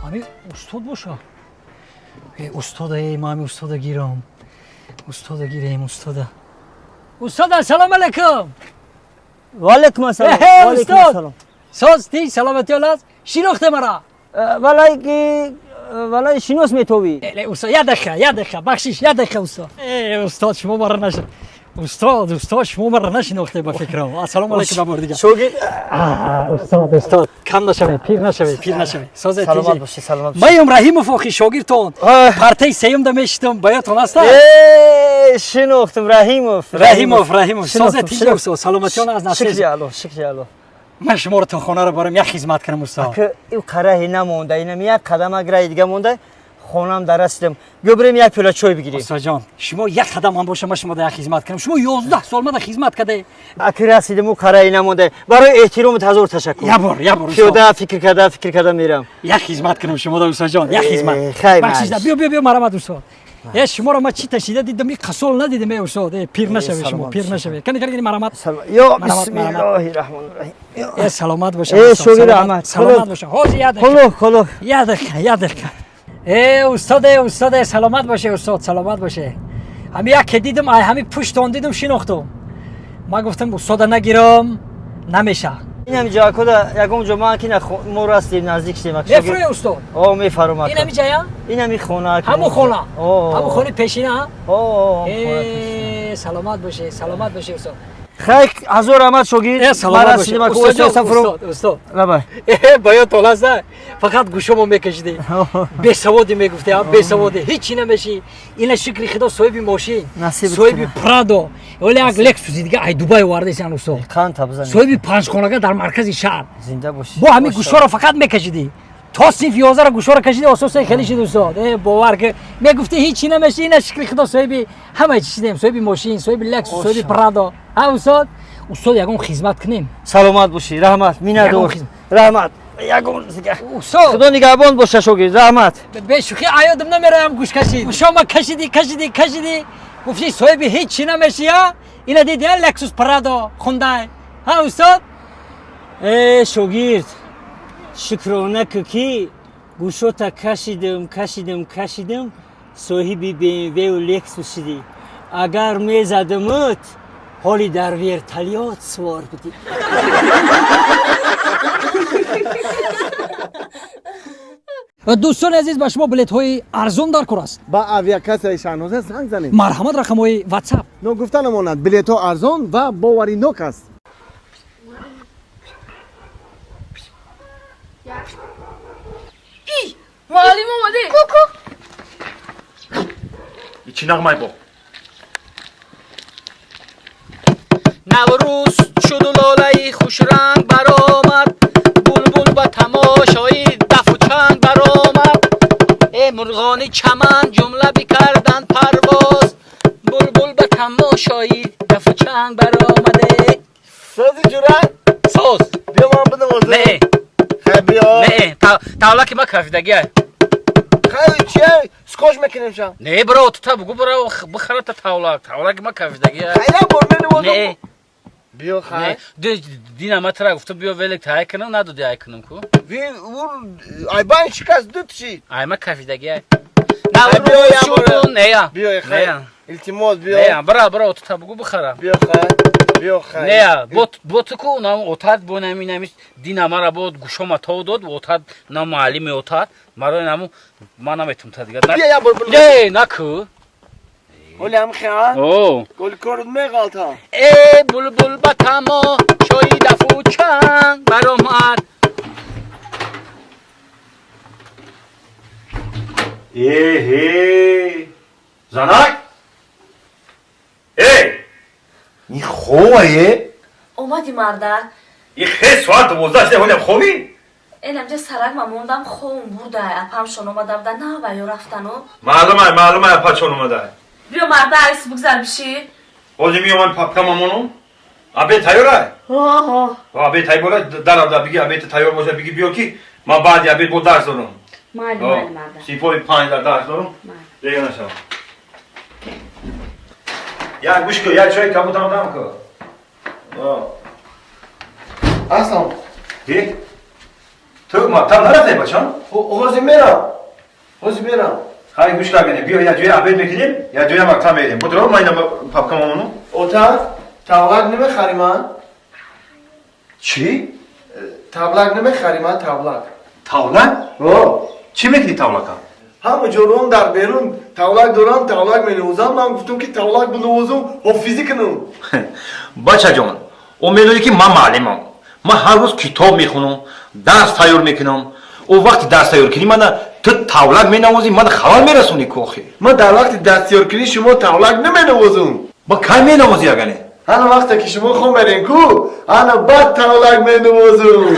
Ҳами устод боша. Устода, эй, ма ҳами устода гирам. Устода гирем, устода. Устода, салом алейкум. Ва алейкум ассалом. Устод. Соз, тинч, саломатӣ олаз? Шинохте мара? Валай ки валай шинос метовӣ. Устод, як дақиқа, як дақиқа, бахшиш, як дақиқа, устод. Устод, шумо мара нашин. Устод, устод, шумо мара нашинохте ба фикрам. Ассалому алейкум ба бор дигар. Шогирд. Устод, устод, кам нашавед, пир нашавед, пир нашавед. Созед, саломат бошед, саломат бошед. Маем Раҳимов, охи шогирдтон. Партаи сеюмда мешитам, ба ёдтон аст? Шинохтам, Раҳимов. Раҳимов, Раҳимов. Созед, тинҷ, устод, саломатиён аз насиб. Шукри Аллоҳ, шукри Аллоҳ. Ман шуморо то хонаро барам як хизмат кунам, устод. Ака, ин қараҳи намонда, инам як қадам аграи дига монда, хонам дар расидам. Биё бирем як пиёла чой бигирем. Устодҷон, шумо як қадам ҳам боша, ман шумо да як хизмат кунам. Шумо 11 сол мада хизмат кардаед. Ака, расидам, ӯ қараҳи намонда. Барои эҳтиромат ҳазор ташаккур. Як бор, як бор, устод. Пиёда фикр карда, фикр карда мерам. Як хизмат кунам шумо да, устодҷон, як хизмат. Хай, бахшиш, майш. биё, биё, биё, марамат, устод. Шуморо ман чӣ ташида дидам, ин қасол надидам, устод. Пир нашавед шумо, пир нашавед. Кани, кани, марамат. Ё Марамат, бисмиллоҳи раҳмони раҳим. Саломат бошед. Шогирд Аҳмад. Саломат бошед. Ҳозир як дақиқа. Хулуқ, хулуқ. Як дақиқа, як дақиқа. Устод, устод, саломат боше, устод, саломат боше. Ҳами як ке дидам, ай ҳами пуштон дидам, шинохтам. Ман гуфтам, устода нагирам, намеша. Инам ҷо акода ягон ҷо ман ки мо растем, наздик шудем. Мефурӯе, устод? О, мефаром ака. Ин ҳами ҷая? Ин ҳами хона. Ҳамун хона? Ҳамун хонаи пешина? О. Саломат боше, саломат боше, устод. Хай, ҳазор раҳмат, шогирд. Саломат боше. Устод, устод. Лабай. Ба ёд толаста, фақат гӯшомо мекашидӣ. Бесаводӣ мегуфтӣ, бесаводӣ, ҳечи намешӣ. Ина шукри худо соҳиби мошин, соҳиби Прадо, вале як Лексуси дига ай Дубай овардаисан, устод. Қанд бизанӣ. Соҳиби панҷхонага дар маркази шаҳр. Зинда бошӣ. Бо ҳамин гӯшоро фақат мекашидӣ. То синфи 11 гӯшоро кашидӣ, асосан хеле шид, устод. Бовар ки мегуфтӣ ҳечи намешӣ, ина шукри худо соҳиби ҳамаи чиз шидем, соҳиби мошин, соҳиби Лексус, соҳиби Прадо. Ҳа, устод? Устод, ягон хизмат кунем? Саломат бошӣ, раҳмат, миннатдор. Раҳмат. Ягон устод. Худо нигаҳбон боша, шогирд, раҳмат. Бешӯхӣ аёдам намеравам, гӯш кашид. Гӯшома кашидӣ, кашидӣ, кашидӣ. Гуфтӣ соҳиби ҳечи намешӣ, а? Ина дидӣ, а, Лексус, Прадо, Хундай. Ҳа, устод? Шогирд, шукрона кӯ ки гӯшота кашидам, кашидам, кашидам, соҳиби БМВу Лексус шидӣ. Агар мезадамут, ҳоли дар вертолёт сувор будӣ. Дӯстони азиз, ба шумо билетҳои арзон дар кор аст. Ба авиакассаи Шаҳноза занг занед. Марҳамат, рақамҳои Ватсап. Ногуфта намонад, билетҳо арзон ва боваринок аст. Муаллим омаде. Ку-ку. Чӣ нағмай бо? Наврӯз шуду лолаи хушранг баромад, булбул ба тамошои дафу чанг баромад. Э мурғони чаман ҷумла бикарданд парвоз, булбул ба тамошои дафу чанг баромаде. Сози, ҷура? Соз. Биё, ман бинавозам. Не. Хай, биё. Не, тавлаки ма кафидагия. Хай, чия, скоч мекунем ша. Не, бро, ту та бугу, бро, бихара та тавлак. Тавлаки ма кафидагия. Хай, як бор менавозам. Не. Биё, хай. Дина ма тара гуфта, биё велик тай кунам, надоди ай кунам ку. Айбан шикаст, дут шид. Ай ма кафидагия. Наврӯз шуду нея. Биё, хай. Илтимос, биё. Не, бра, бра, ту та бугу бихара. Биё, хай. Биё, хай. Не, бот бот ку нам отад бо нами нами дина мара бо гӯшома тов дод, отад на муаллими отад. Маро наму ман наметум та дигар. Биё, як бор. Не, наку. Оли ҳам хеа? О. Голи корут меғалта. Э булбул ба тамошои дафу чанг баромад. Эҳе. Занак? Эй! Ин ховае? Омади, мардак. И хе соат 12 шуда, ҳолиам хобӣ? Энамҷа сарак ма мондам, ховм бурда. Апамшон омада буда, на ва ё рафтану. Маълумай, маълумай, апачон омада. Биё, марда, айс бугзар биши. Ҳозир меомам, папка мамонум. Обед тайёрай? Ҳо. Обед тайёр даравда, биги обед тайёр боша, биги биё ки ман баъди обед бо дарс дорам. Майли, майли, марда. Синфои 5 дар дарс дорам. Бега нашав. Як гӯш кун, як чой кабутам дам кун. Аслам. Ки? Ту мактаб нарафтай, бачам? Ҳозир мерам, ҳозир мерам. Хай, гӯш кардем, биё, як ҷоя обед мекунем, як ҷоя мактаб мерем. Будро, ман ина папкам омону. Ота, тавлак намехарӣ ман? Чӣ? Тавлак намехарӣ ман, тавлак? Тавлак? О. Чӣ мекунӣ тавлака? Ҳама ҷорон дар берун тавлак дорам, тавлак менавозам. Ман гуфтам, ки тавлак бинавозум, ҳофизӣ кунам. Бачаҷон, ӯ медонӣ, ки ман муаллимам. Ман ҳар рӯз китоб мехонам, дарс тайёр мекунам. Ӯ вақти дарс тайёр кунӣ, мана ту тавлак менавозӣ, мана халал мерасонӣ ку охи. Ман дар вақти дастёркунӣ шумо тавлак наменавозум. Ба кай менавозӣ агане? Ҳана вақте ки шумо хом мерен ку, ана баъд тавлак менавозум.